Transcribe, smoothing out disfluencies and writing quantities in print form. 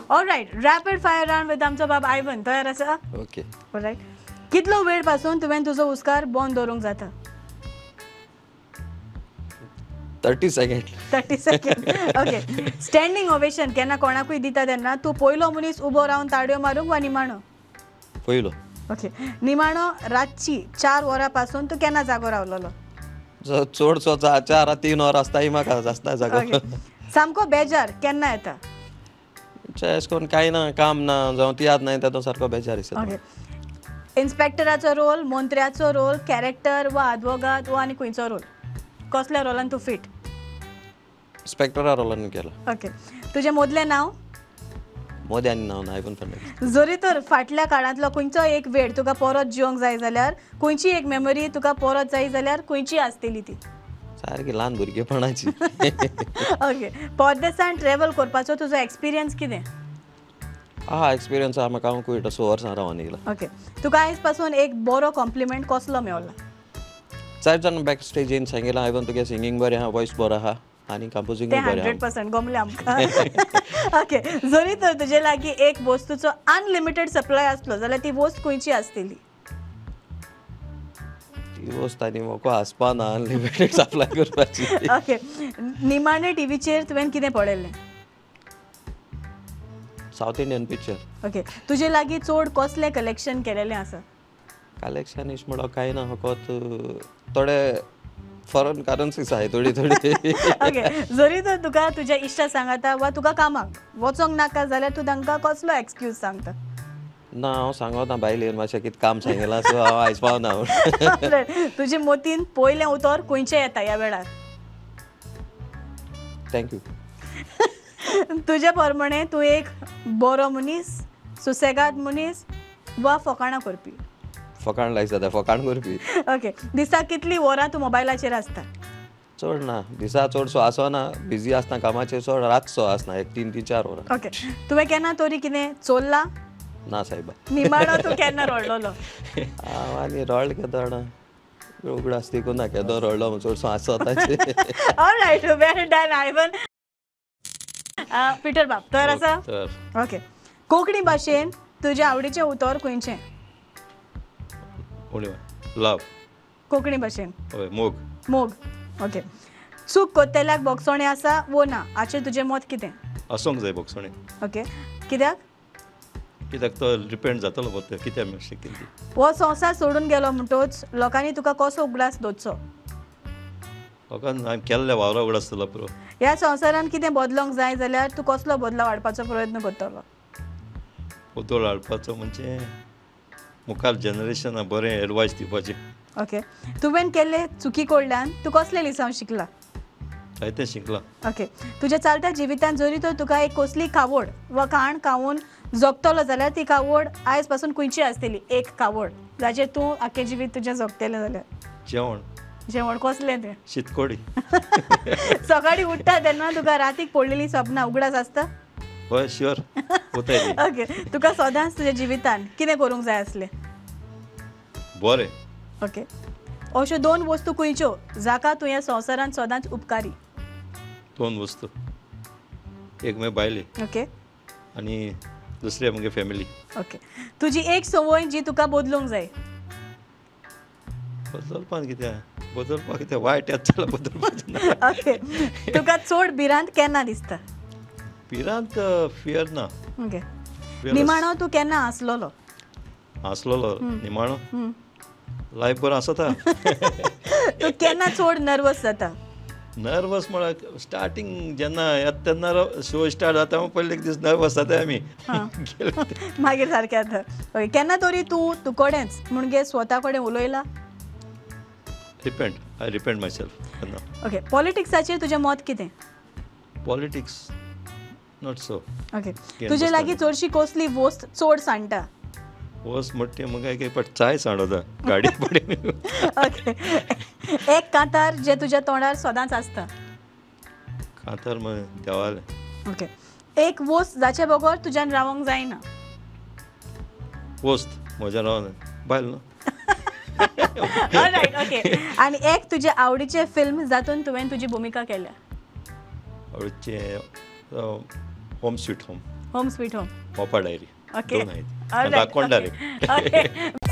Alright, rapid fire round with आमचो बाब आयवन. तयार आसा? ओके. ऑलरायट, कितलो वेळ पासून तुवें तुजो हुस्कार बंद दवरूंक जाता? 30 second. 30 second. Okay. Standing ovation केन्ना कोणाकूय दिता तेन्ना तूं पयलो मनीस उबो रावन ताळयो मारूंक वा निमाणो? पयलो. ओके. निमाणो रातची 4 वरां पासून तूं केन्ना जागो रावलोलो? चडसो 4 3 वरां आसताय म्हाका आसता जागो. सामको बेजार केन्ना येता? अशें करून कांय ना, काम ना, जावं तियात्र ना तेदो सारको बेजार दिसता. ओके. इन्स्पेक्टराचो रोल, मंत्र्याचो रोल, कॅरेक्टर वा आदवोगाद वा आनी खंयचो रोल, कसल्या रोलान तूं फिट? इन्स्पेक्टरा रोलान केला. ओके. तुजें मोदलें नांव? मोदें आनी नांव ना, आयवन फर्नांडीस. जरी तर फाटल्या काळांतलो खंयचो एक वेळ तुका परत जिवंक जाय जाल्यार, खंयची एक मेमरी तुका परत जाय जाल्यार खंयची आसतली ती? सारकी ल्हान भुरगेपणाची. ओके. परदेसान ट्रॅवल करपाचो तुजो एक्सपिरियन्स कितें? आहा एक्सपिरियन्स आहा म्हाका, हांव कुवेटा 6 वर्सां रावन येयला. ओके. तुका आयज पासून एक बरो कॉम्प्लिमेंट कसलो मेवला? जायते जाण बॅक स्टेजीन सांगिलां, आयवन तुगे सिंगींग बरें आहा, वॉयस बरो आहा आनी कंपोजिंग बरें आहा. 100% गमलें आमकां. ओके. जरी तर तुजे लागीं एक वस्तूचो अनलिमिटेड सप्लाय आसलो जाल्यार ती वस्त खंयची आसतली? ती वस्त आनी म्हाका आसपा ना अनलिमिटेड सप्लाय करपाची. ओके. निमाणे टिवीचेर तुवें कितें पळयलें? South Indian picture. Okay. तुजे लागीं चड कसलें कलेक्शन केलेलें आसा? कलेक्शन इश म्हणल्यार कांय ना, फकत थोडे फॉरन करन्सीस आहाय थोडी थोडी. ओके. जरी तर तुका तुज्या इश्टा सांगता वा तुका कामाक वचोंक नाका जाल्यार तूं तांकां कसलो एक्सक्यूज सांगता? ना, हांव सांगना बायलेन मातशें कितें काम सांगिलां, सो हांव आयज पावना. तुजे मतीन पयलें उतर खंयचें येता ह्या वेळार? Thank you. तुजे प्रमाणे तूं एक बरो मनीस, सुसेगाद मनीस वा फकाणां करपी? फकाण लायक जाता, फकाण करपी. ओके. दिसाक कितली वरां तूं मोबायलाचेर आसता? चड ना, दिसा चडसो आसना, बिजी आसता कामाचेर, चड रातचो आसना, एक 3 ते 4 वरां. ओके. तुवें केन्ना तरी कितें चोरलां? ना सायबा. निमाणो तूं केन्ना रडलोलो? हांव आनी रडलो केदो जाणा, उगडास देखून ना केदो रडलो, चडसो आसता. Alright, well done Ivan. Peter बाब तयार आसा? ओके. कोंकणी भाशेन तुजें आवडीचें उतर खंयचें? लव. कोंकणी भाशेन? मोग. मोग. ओके. चूक कोत्तेल्याक बोगसोणें आसा वो ना हाचेर तुजें मत कितें? आसूंक जाय बोगसोणें. ओके. कित्याक? कित्याक तो रिपेंट जातलो पत्ते कित्याक मिस्टेक केली. हो संवसार सोडून गेलो म्हणटोच लोकांनी तुका कसो उगडास दवरचो? लोकांनी हांवें केल्ल्या वावरा उगडास जालो पुरो. ह्या संवसारान कितें बदलोंक जाय जाल्यार तूं कसलो बदलाव हाडपाचो प्रयत्न करतलो? बदल हाडपाचो म्हणजे मुखार जनरेशनाक बरें एडवायस दिवपाचें. ओके. तुवें केल्ले चुकी कडल्यान तूं कसलें लिसांव शिकला? जायतें शिकलां. ओके. तुज्या चलत्या जिवितांत जरी तर तुका एक कसली खावड वा खाण खावन जगतलो जाल्यार ती खावड आयज पासून खंयची आसतली? एक खावड जाचेर तूं आख्खें जिवीत तुजें जगतलें जाल्यार? जेवण. जेवण कसलें तें? शीतकोडी. सकाळीं उठ्ठा तेन्ना तुका रातीक पडलेलीं सपनां उगडास आसता? हय, शुअर. ओके. तुका सदांच तुज्या जिवितांत कितें करूंक जाय आसलें? बरें. ओके. अश्यो 2 वस्तू खंयच्यो जाका तूं ह्या संवसारांत सदांच उपकारी? 2 वस्तू, एक म्हगे बायले. ओके. आनी दुसरी म्हगे फॅमिली. ओके. तुजी एक संवय जी तुका बदलूंक जाय? बदलपाक कितें, बदलपाक कितें वायट येता जाल्यार बदलपाचें ना. ओके. तुका चड भिरांत केन्ना दिसता? भिरांत फियर ना. ओके. निमाणो तूं केन्ना हांसलोलो? हांसलोलो निमाणो लायफ बरो आसता. तूं केन्ना चड नर्वस जाता? नर्वस म्हळ्यार स्टार्टींग जेन्ना येता तेन्ना शो स्टार्ट जाता पयले एक दीस नर्वस जाता आमी, मागीर सारकें जाता. ओके. केन्ना तरी तूं तुकडेंच म्हणजे स्वता कडेन उलयला? Repent, I repent myself. Okay. पॉलिटिक्साचेर तुजें मत कितें? Politics not so. Okay. तुजे लागीं चडशी कसली वस्त चड सांडटा? वस्त म्हणटा म्हाका एक पाट चाय सांडता गाडी पडली. ओके. एक कांतार जें तुज्या तोंडार सदांच आसता? कांतार देवालें. ओके. एक वस्त जाचे बगर तुज्यान रावंक जायना? वस्त म्हज्यान रावना बायल न्हू. ऑलरायट. ओके. आनी एक तुजे आवडीचें फिल्म जातून तुवें तुजी भुमिका केल्या? आवडीचें home sweet home. Home sweet home. Mopa diary. Okay. दोन आहेत. राखणदार. ओके.